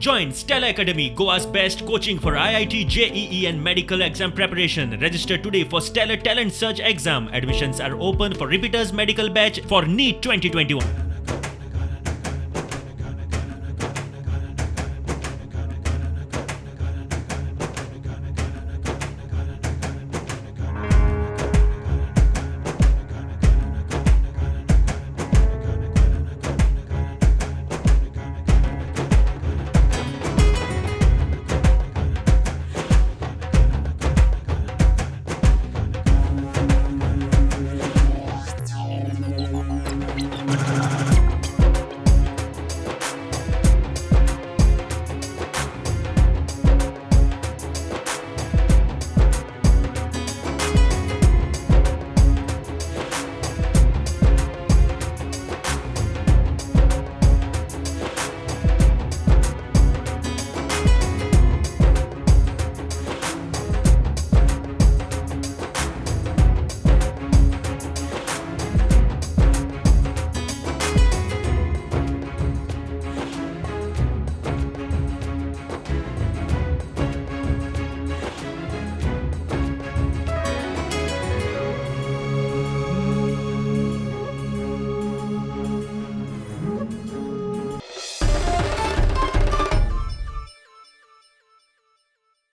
Join Stellar Academy, Goa's best coaching for IIT, JEE and medical exam preparation. Register today for Stellar Talent Search exam. Admissions are open for repeaters medical batch for NEET 2021.